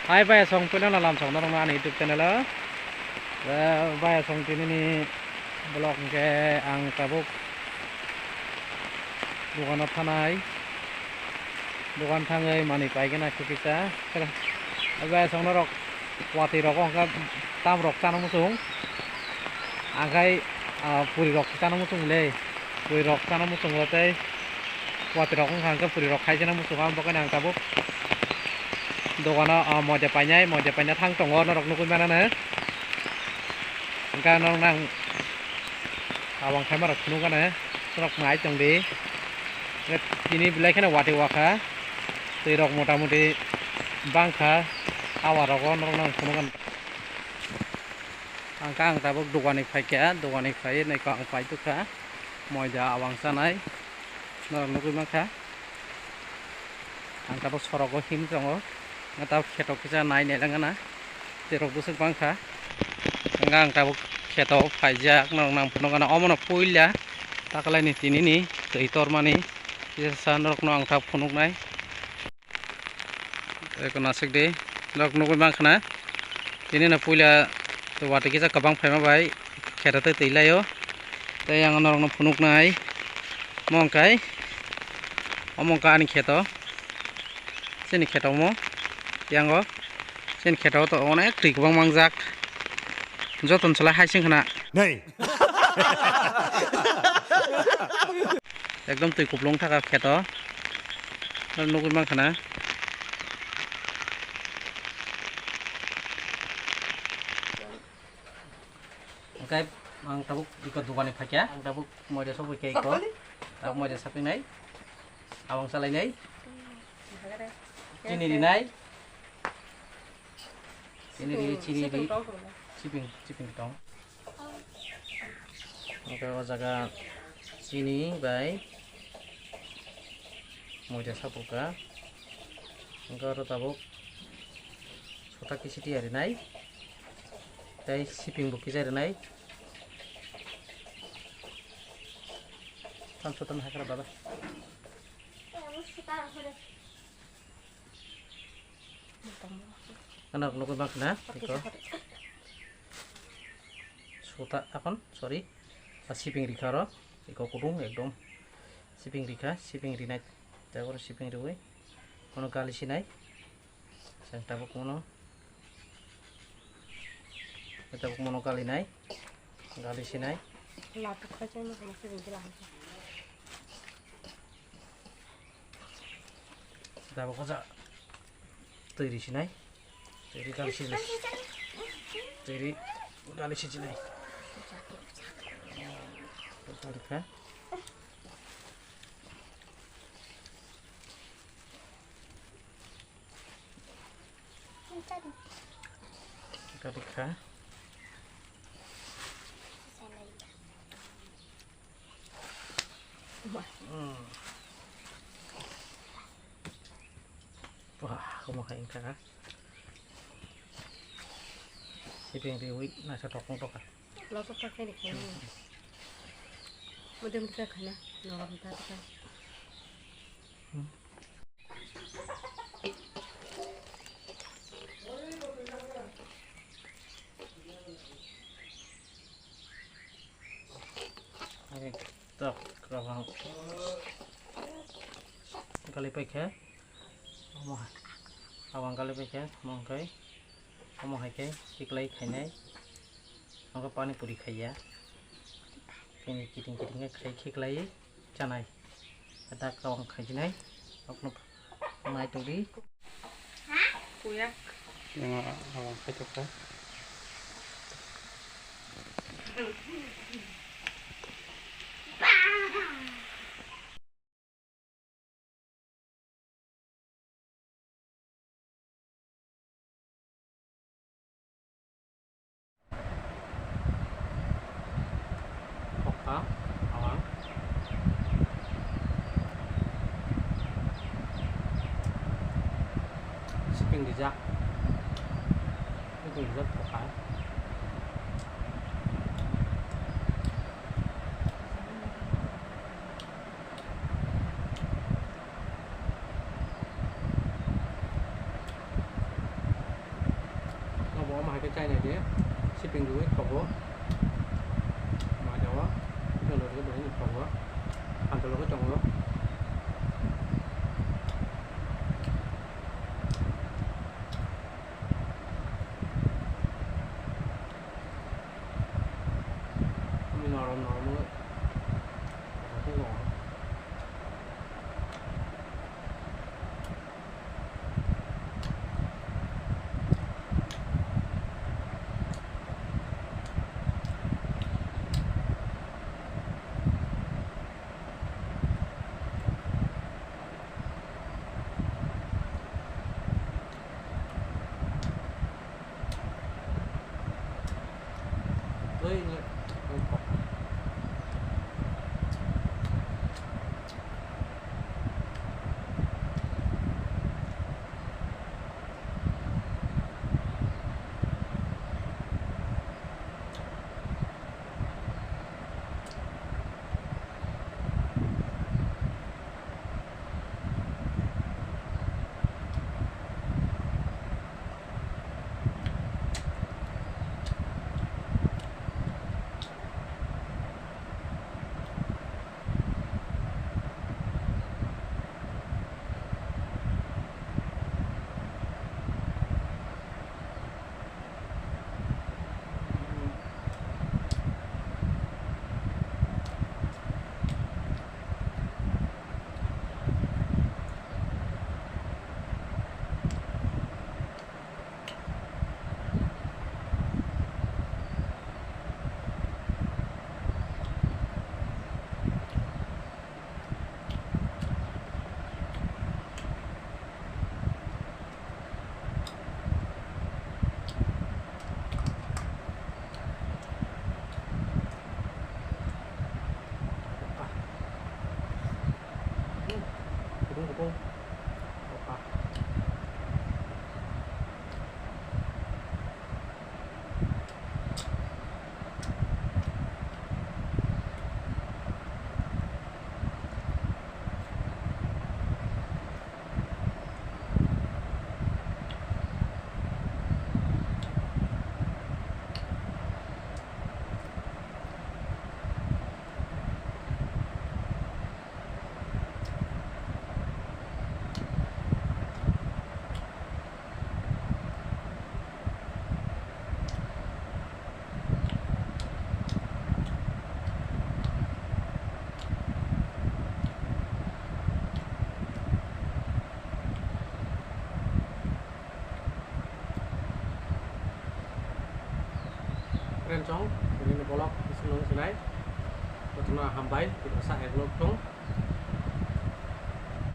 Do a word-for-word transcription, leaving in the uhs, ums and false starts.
Hai bayasong, puilano lamsong norokno ani YouTube channel o. Eh, bayasong tinini vlog hwnkhe ang tabuk dogano thanai. Dogan thangwi manwi paigwna kisa. Hai bayasong norok watwi rogo hwnkhe tam rok chana muchung. Angkhai, ah, puri rok chana muchung le. Puri rok chana muchung le tei watwi rok wngkha hwnkhe puri rok khaijana muchung. Ang bagwi ang tabuk dogano, ah, moja painai, moja paina thang tongo norok nugwi manano. Hwnkhe norok nang abang khaima rok phunuk gana norok nai tong di. Tini belai kheno watwi wakha. Twi rok mota moti bangkha. Awa rogo norok nang phunuk gana. Hwnkhe ang tabuk dogani phaikha, dogani phaiwi naikha ang paitokha, moida awang chanai norok nugwi mankha. Ang tabuk sorogo him tongo, tabuk kheto kisa nai nai langana, twi rok bwswk bangkha. Hwnkhe ang tabuk kheto phaijak norok nang phunukgana, omono puila taklaini tinini twi tormani kisa sa norokno ang tabuk phunuknai. Eko nasik di, norok nugwi mankha na. Tini no puila watwi kisa kwbang phaima bai kheto twi twi laio. Tei ang norokno phunuknai. Mo wngkai, omo wngkha ani kheto. Chini kheto omo. Yango chini kheto to onek twi kwbang mangjak. Joton chwla hai sing khna. Nei. Ekdom twi kuplung thaka kheto. Nugwi mankha na. Hwnkhe ang tabuk iko dogani phaikha, ang tabuk moida sogwi khe iko. Tabuk moida sapinai. Abang salainai. Chini rinai. Chini ri, chini ri. Siping, siping tong. Hwnkhe o jaga chini bai moida sapukha. Hwnkhe oro tabuk sota kisiti arinai. Tei siping bo kisa arinai. Tam sotan hakra baba. Anak nugwi mankha na, iko. Sota akhon, sorry. A siping rikha oro. Iko kudung ekdom. Siping rikha, siping rinai. Tei oro siping riwi. Ono gali sinai. Chwng tabuk mono. Tabuk mono gali nai. Gali sinai. Latuk khai chai ma kama sibin kila hai. Tabuk kacha twi ri sinai. Twi ri gali sinai. Twi ri gali sinai. Gali kha. Gali kha. Hmm. Wah, omo hai wngkha. Siping riwi naisa tokong tokha. Lotok ta khaini khaini. Mudem ta khana, nolom ta ta. Hmm. Ani tok kabang gali paikha, omo hai, abang gali paikha, omo hwnkhe, omo hai khe khiklai khainai, omo khe pani puri khaiya, bini kiting kiting khe khai khiklai chanai, dak kabang khaijinai, okno nai tongdi. Kuyak. Yang awang kaitok kha. Kokha, awang. Siping rijak. Siping rijak kokha. Chai nai de, siping rwi thogo. Mai da o, siping rwi thogo. Hamsa logi tongo. Norom norom wng. Kutung kutung. Friend chong, ini vlog isi nung sinai. Kotona hambai, kita sa vlog tong.